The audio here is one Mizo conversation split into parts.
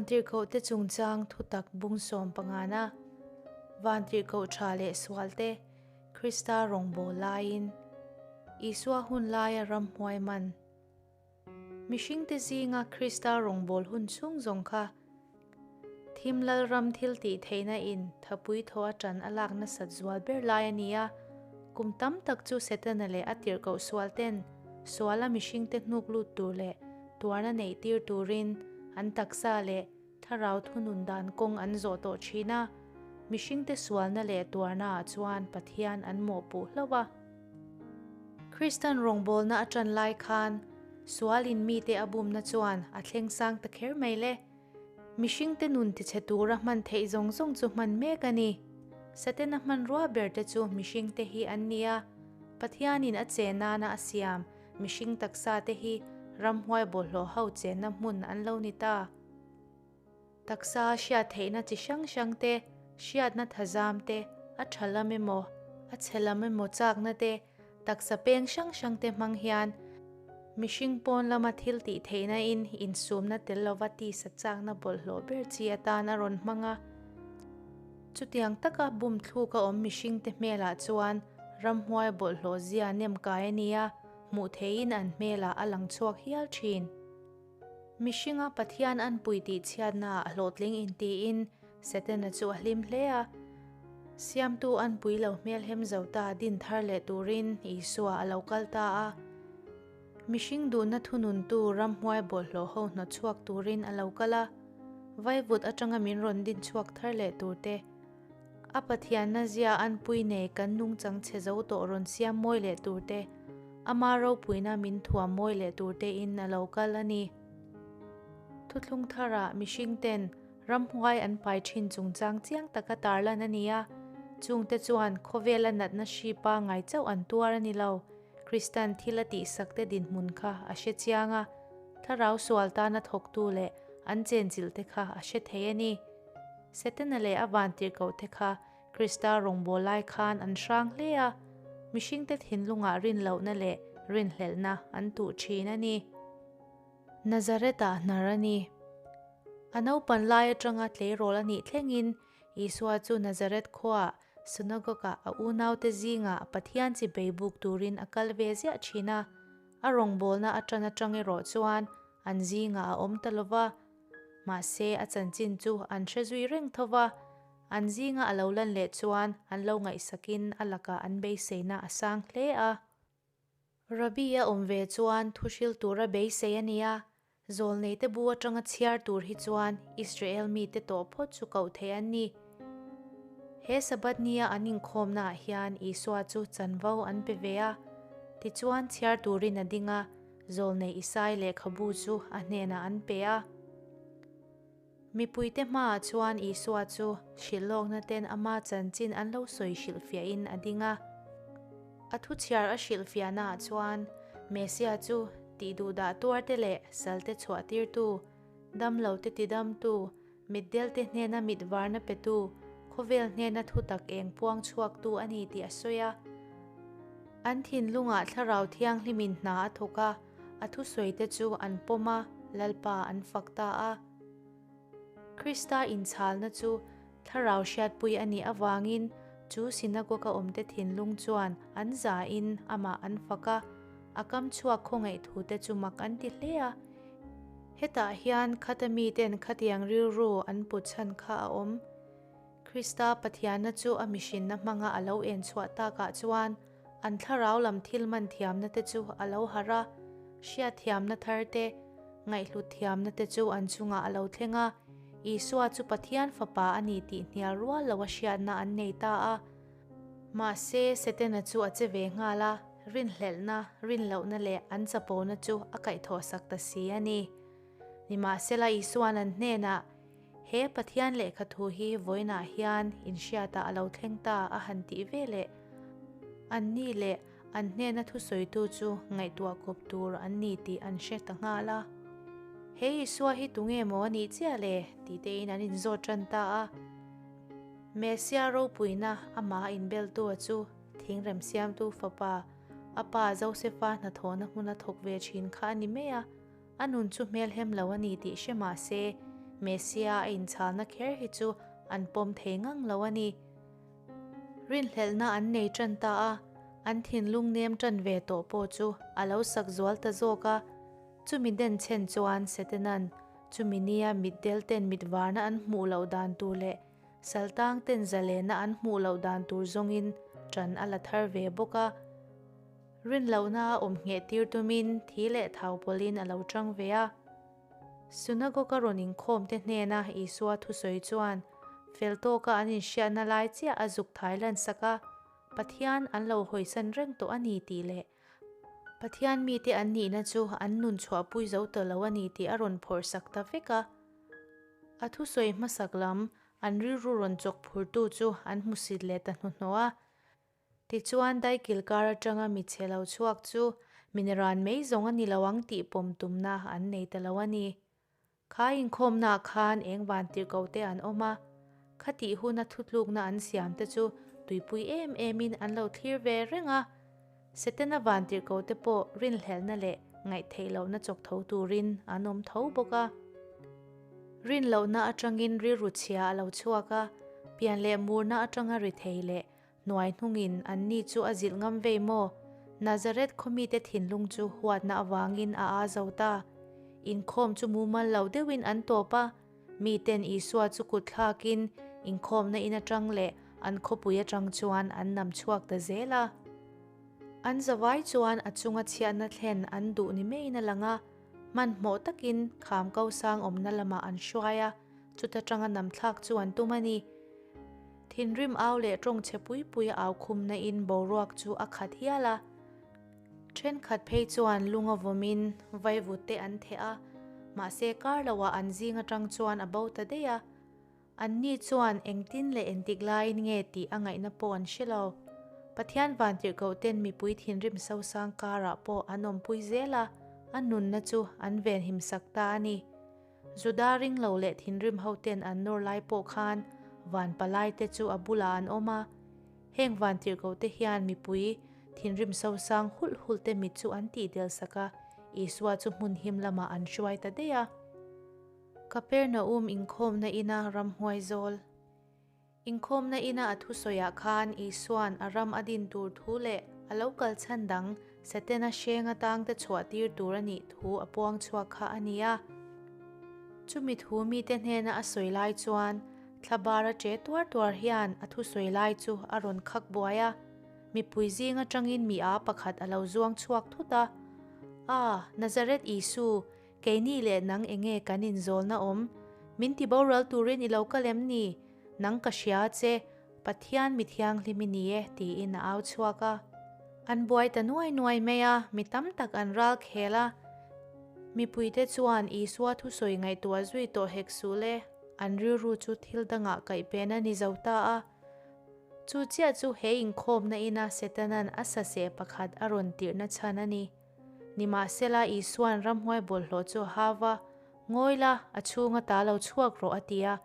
Vantirhkohte chungchang thutak bung sawm pangana Vantirhkoh tha leh sualte Krista rawngbâwl laiin Isua hun laia ramhmuai man Mihringte zinga Krista rawngbâwl hun chhung zawng kha thim lalram thil tih theihna in thapui thaw a ṭan a lak nasat zual ber lai a ni a. Kum tam tak chu Setana leh a tirhkoh sualten suala mihringte hnuk lut tur leh tuarna neih tir turin an taksa leh thlarau thunun dan kawng an zawh tawh ṭhin a. Mihringte sualna leh tuarna ah chuan Pathian an mawhpuh hlauh a. Kristan rawngbawlna a ṭan lai khan sualin mite a bumna chuan a thleng sang ta kher mai le. Mihringte nun tichhe tura hman theih zawng zawng chu hman mek a ni. Satena hmanrua berte chu mihringte hi an ni a, Pathianin a che nana a siam mihring taksa te hi ramhuai bawlhhlawh ho chenna hmun an lo ni ta. Taksa hriat theihna chi hrang hrang te, hriatna thazam te, a tha lam emaw, a chhe lam emaw chakna te, Taksa peng hrang hrang te hmang hian mihring pawn lama thil tih theihna in insumna tel lova tisa chakna bawlhhlawh ber chi atan a rawn hmang a. Chutiang taka bum thluk a awm mihring te hmelah chuan ramhuai bawlhhlawh zia nem kai a nia, hmuh theihin an hmelah a lang chhuak hial thin. Mihringa Pathian an pui tih chhiatnaah a hlawhtling intiin Setana chu a hlim hle a. Siamtu an pui lo hmelhem zo ta din thar leh turin Isua a lo kal ta a. Mihring duhna thununtu ramhmuai bawlhhlawh ho hnawtchhuak turin a lo kal a. Vaivut atanga min rawn din chhuak thar leh turte A Pathianna zia anpui nei kan nungchang chhe zo tawh rawn siam mawi leh turte, ama ropuina min thuam mawi leh turte in a lo kal a ni. Thuthlung tharah mihring ten ramhuai an pai thin chungchang chiang taka tarlan a ni a, chungte chuan khawvela natna hri pangai chauh an tuar a ni lo. Kristan thil a tihsakte dinhmun kha a hre chiang a, thlarau sual tana thawktu leh an chenchilhte kha a hre thei a ni. Setana leh a vantirhkohte kha Krista rawngbâwl lai khân an hrang hle a, mihringte thinlungah rinlohna leh rinhlelhna an tuh ṭhîn a ni. Nazareth-ah hnar a ni. A naupan lai aṭanga tleirawl a nih thlengin Isua chu Nazareth khuaah synagogue-ah a unaute zîngah Pathian chi bei bûk tûrin a kal ve ziah ṭhîn a. A rawngbâwlna aṭan aṭang erawh chuan an zîngah a awm ta lo va. Mahse, a chanchin chu an hre zui reng tho va, an zinga a lo lan leh chuan an lo ngaihsakin a lakah an beiseina a sang hle a. Rabbi a awm ve chuan thuhril tura beisei a ni a, zawlneite bu atanga chhiar tur hi chuan Israel mite tawh phawt chu koh theih an ni. He Sabbath nia an inkhawmnaah hian Isua chu chanvo an pe ve a, tichuan chhiar turin a ding a, Zawlnei Isai lehkhabu chu a hnenah an pe a. Mipuite hmaah chuan Isua chu hrilhlawkna ten ama chanchin an lo sawi hrilhfiahin a ding a. A thuchhiar a hrilhfiahnaah chuan Messia chu tihduhdah tuarte leh salte chhuahtirtu, damlote tidamtu, mitdelte hnena mitvarna petu, khawvel hnena thutak eng puang chhuaktu a ni tih a sawi a. An thinlungah Thlarau Thianghlimin hna a thawk a, a thusawite chu an pawm a, Lalpa an fak ta a. Krista inchhalna chu Thlarau hriatpui a nih avangin chu synagogue-a awmte thinlung chuan an zain amah an fak a, a kam chhuak khawngaih thute chu mak an ti hle a. Hetah hian khata miten khatiang rilru an put chhan kha a awm. Krista Pathianna chu a mihrinna hmanga a lo en chhuah takah chuan an thlarau lam thil man thiamna te chu a lo harh a, hriat thiamna thar te, ngaihhlut thiamna te chu an chungah a lo thleng a, Isua chu Pathian Fapa a ni tih hnial rual lo a hriatna an nei ta a. Mahse, Setana chu a che ve nghal a, rinhlelhna, rinlohna leh an chapona chu a kaihthawhsak ta si a ni. Nimahsela Isua'n an hnenah, He Pathian lehkha thu hi vawiinah hian inhriatah a lo thleng ta a han tih ve leh, anni leh an hnena thusawitu chu ngaihtuah kawp tur an ni tih an hre ta nghal a. He Isua hi tunge maw a nih chiah le? tih tein an inzawt tan ta a. Messia ropuina amah a inbeltua chu thingrem siamtu fapa, a pa Josefa hnathawhna hmuna thawk ve thin kha a ni mai a. A nun chu hmelhem lo a ni tih hre mah se, Messia a inchhalna kher hi chu an pawm thei ngang lo a ni. Rinhlelhna an nei tan ta a, an thinlung nem tan ve tawh pawh chu a lo sak zual ta zawk a. Chumi den chhen chuan Setanan chumi nia mitdel ten mitvarna an hmuh loh dan tur leh saltang ten zalenna an hmuh loh dan tur zawngin tan a la thar ve bawk a. Rinlohna a awm ngheh tir tumin thi leh thau pawlhin a lo tang ve a. Synagogue-a rawn inkhawmte hnena Isua thusawi chuan fel tawka an inhriatna lai chiah a zuk thai lansak a, Pathian an lo hawisan reng tawh a ni tih leh Pathian mite an nihna chu an nun chhuahpui zo ta lo a ni tih a rawn phawrhsak ta vek a. A thusawi hmasak lam an rilru rawn chawk phurtu chu an hmusit leh ta hnuhnawh a. Tichuan, daikil kar atanga mi chhe lo chhuak chu mineran mai zawng a ni lo ang tih pawm tumna an nei ta lo a ni. Kha inkhawmnaah khan eng vantirhkoh te an awm a, khatih huna thutlukna an siam te chu tuipui em emin an lo thlir ve reng a. Setana vantirhkoh te pawh rinhlelhna leh ngaihtheih lohna chawk tho turin an awm tho bawk a. Rinlohna atangin rilru chhia a lo chhuak a, pian leh murna atanga ri thei leh Hnuai hnungin anni chu a zilh ngam vei maw? Nazareth khaw mite thinlung chu huatna avangin a aa zo ta. Inkhawm chu mumal lo deuhin an tawp a, miten Isua chu kut thlakin inkhawmna in atang leh an khawpui atang chuan an nam chhuak ta zel a. An zavai chuan a chunga chhiatna thlen an duh ni maiin a lang a, hmanhmawh takin kham ko sang awmna lamah an hruai a, chuta tanga nam thlak chu an tum a ni. Thinrim au leh tawng chhe pui pui a au khumna in boruak chu a khat hial a. Thenkhat phei chuan lung a vawmin vaivut te an theh a, mahse kar loah an zing atang chuan a bo ta daih a. Anni chuan engtin leh entik laiin nge tih a ngaihna pawh an hre lo. Pathian vantirhkoh ten mipui thinrim sosang karah pawh an awmpui zel a, a nunna chu an venhim sak ta a ni. Juda ring lo leh thinrim hoten an nawr lai pawh khan van palaite chu a bulah an awm a. Heng van tirhkohte hian mipui thinrim sosang hulh hulhte mit chu an tihdel sak a, Isua chu hmun him lamah an hruai ta daih a. Kapernaum inkhawmna ina ramhuai zawl. Inkhawmna ina a thusawiah khan Isua'n a ram a din tur thu leh a lo kal chhan dang Setana hreng atangte chhuah tir tur a nih thu a puang chhuak kha a ni a. Chumi thu mite hnena a sawi lai chuan thlabara che tuar tuar hian a thusawi lai chu a rawn khak buai a, mipui zing atangin mi aa pakhat a lo zuang chhuak thut a, A, Nazareth Isu, Keini leh nang enge kan inzawlna awm? Min ti boral turin i lo kal em ni? Nang ka hria che, Pathian mi thianghlim i ni e, tiin a au chhuak a. An buai ta nuai nuai mai a, mi tam tak an ral khel a. Mipuite chuan Isua thusawi ngaihtuah zui tawh hek suh le, an rilru chu thil dangah kaihpen a ni zo ta a. Chu chiah chu he inkhawmna ina Setana'n a saseh pakhat a rawn tirhna chhan a ni. Nimahsela, Isua'n ramhuai bawlhhlawh chu a hau va, Ngawi la, a chhunga ta lo chhuak rawh a ti a.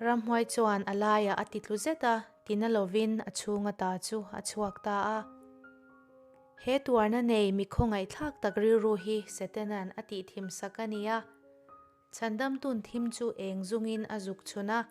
Ramhuai chuan a laiah a titlu zet a, tina lovin a chhunga ta chu a chhuak ta a. He tuarna nei mi khawngaihthlak tak rilru hi Setana'n a tihthimsak a ni a. Chhandamtun thim chu eng zungin a zuk chhun a,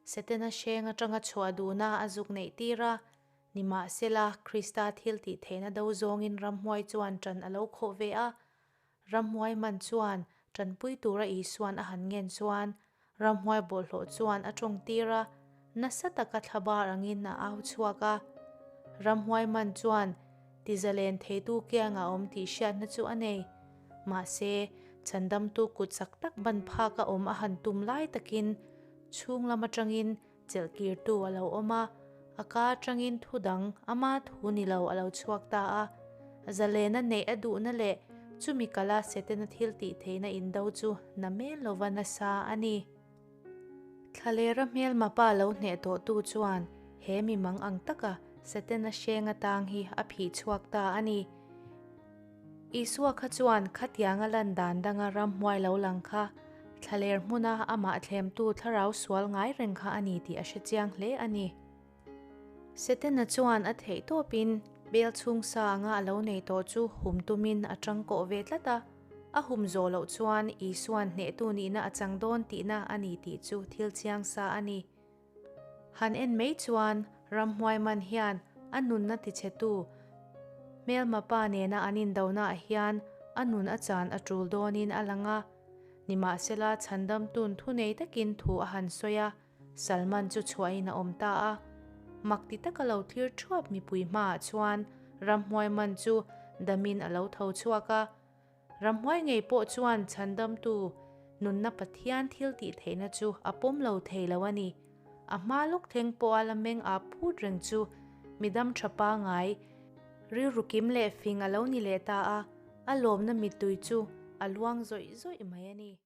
Setana hreng atanga chhuah duhna a zuk neih tir a. Nimahsela, Krista thil tih theihna do zawngin ramhuai chuan ṭan a lo khawh ve a. Ramhuai man chuan ṭanpui tura Isua'n a han ngen chuan, ramhuai bawlhhlawh chuan a ṭawngtir a, nasa taka thlabar angin a au chhuak a. Ramhuai man chuan tizalen theitu kianga awm tih hriatna chu a nei. Mahse, chhandamtu kut chak tak ban phaka awm a han tum lai takin chhung lam aṭangin Chelhkirtu a lo awm a, a ka atangin thu dang ama thu ni lo a lo chhuak ta a. Zalena neih a duhna leh chumi kala Setana thil tih theihna indo chu na mel lova nasa a ni. Thlalera hmelma pa lo hneh tawhtu chuan he mi mang ang taka Setana hreng atang hi a phih chhuak ta a ni. Isua kha chuan khatianga lan dan danga ramhmuai lo lang kha thlaler hmuna amah thlemtu thlarau sual ngai reng kha a ni tih a hre chiang hle a ni. Setana chuan a theih tawpin bel chhung sa anga a lo nei tawh chu hum tumin a tangkawh ve tlat a. A hum zawh loh chuan Isua'n hnehtu nihna a chang dawn tihna a ni tih chu thil chiang sa a ni. Han en mai chuan ramhuai man hian a nunna tichhetu hmelma pa nena an indonaah hian a nun a chan a tul dawnin a lang a. Nimahsela chhandamtu'n thunei takin thu a han sawi a, Salman chu chhuahin a awm ta a. Mak ti taka lo thlir thuap mipui hmaah chuan ramhuai man chu damin a lo tho chhuak a. Ramhuai ngei pawh chuan chhandamtu nunna Pathian thil tih theihna chu a pawm lo thei lo a ni. A hma lawk thleng pawha la meng aa phut reng chu midam tha pangai, rilru kim leh fing a lo ni leh ta a, a lawmna mittui chu a luang zawih zawih mai a ni.